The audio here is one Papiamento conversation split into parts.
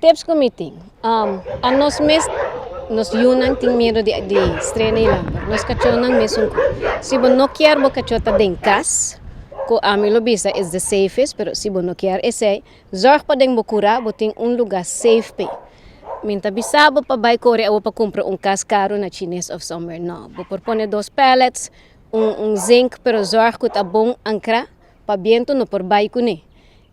Tips ku mi tin. Anos mes nos yunan tin miedu di di strena i lamper. Nos kachónan mesun ku. Si bo no kier bo kachó ta den kas, ku ami lo bisa is the safest, pero si bo no kier esei, zòrg pa den bo kurá bo tin un lugá safe p'e. Mi ta bisa bo pa bai kore awo pa kumpra un kas karu na chines òf somewhere, no. Bo por pone dos pallets, un un zink, pero zòrg ku ta bon ankrá pa bientu no por bai kuné.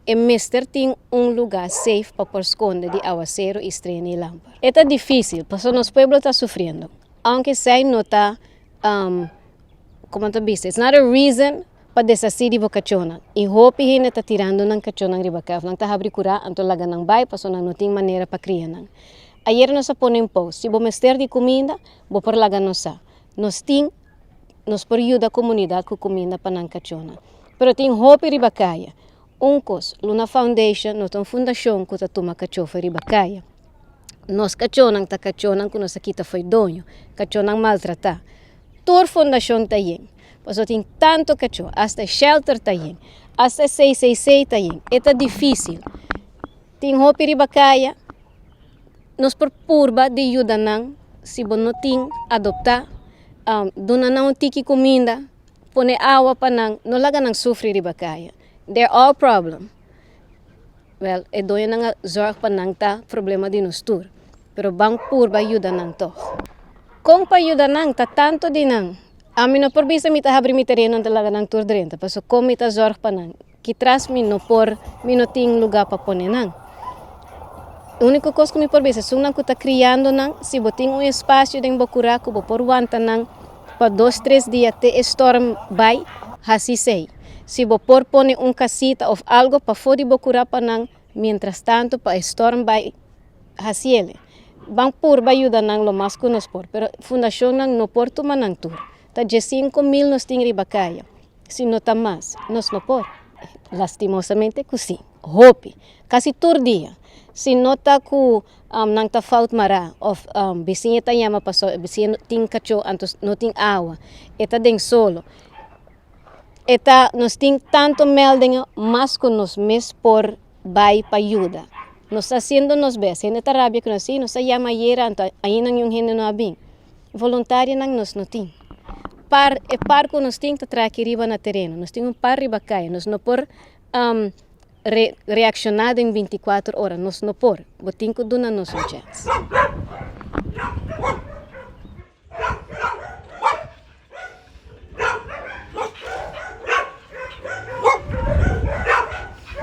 E mester tin un lugá safe pa por skonde di awaseru i strena i lamper. E ta difísil, pasobra nos pueblo ta sufriendo. Aunke esei no ta, komo ta bisa, it's not a reason pa deshasí di bo kachónan. I hopi hende ta tirando nan kachónan riba kèf. Nan ta habri kurá, anto laga nan bai pasobra nan no tin manera pa kria nan. Ayer nos a pone un post, si bo mester di kuminda, bo por laga nos sa. Nos tin, nos por yuda komunidat ku kuminda pa nan kachónan. Pero tin hopi riba kaya. Un kos, Luna Foundation no ta un fundashon ku ta tuma kachofe riba kaya. Nos kachónan ta kachónan ku nos a kita fo'i doño, kachónan maltratá. Tur fundashon ta yen, pasobra tin tantu kachó, asta e shelter ta yen, asta e CCC ta yen. E ta difísil. Tin hopi riba kaya, nos por purba di yuda nan, si bo no tin, adoptá, duna nan un tiki kuminda. Pone awa pa nan, no laga nan sufri riba kaya. They're our problem. Wel, e doñonan a zorg pa nan ta problema di nos tur, pero ban purba yuda nan tog. Kon pa yuda nan? Ta tanto di nan. Ami no por bisa mi ta habri mi tereno anto laga nan tur drenta, pasobra kon mi ta zorg pa nan? Kitras mi no por, mi no tin luga pa pone nan. Unico cos cu mi por bisa, esunnan cu ta criando nan, si bo tin un espacio den bo cura cu bo por wanta nan pa dos tres dia te e storm bay, haci esey. Si bo por pone un casita of algo pafo di bo cura pa nan, mientras tanto pa e storm bay, haciele. Ban purba yuda nan lo mas cu nos por, pero fundacionnan no por tuma nan tur. Ta 15.000 nos tin riba caya. Si no ta mas, nos no por. Lastimosamente ku si. Hopi. Kasi tur dia. Si no ta ku nan ta fout mará òf bisiña ta yama pasobra e bisiña tin kachó anto no tin awa, e ta den solo. E ta, nos tin tantu meldingen mas ku nos mes por bai pa yuda. Nos ta hasiendo nos bes. Hende ta rabia ku nos, si nos a yama ayera anto ainda niun hende no a bin. Voluntarionan nos no tin. Par, e par ku nos tin ta traha aki riba na tereno. Nos tin un par riba kaya. Nos no por re, reakshoná den 24 ora. Nos no por. Bo tin ku duna nos un chèns.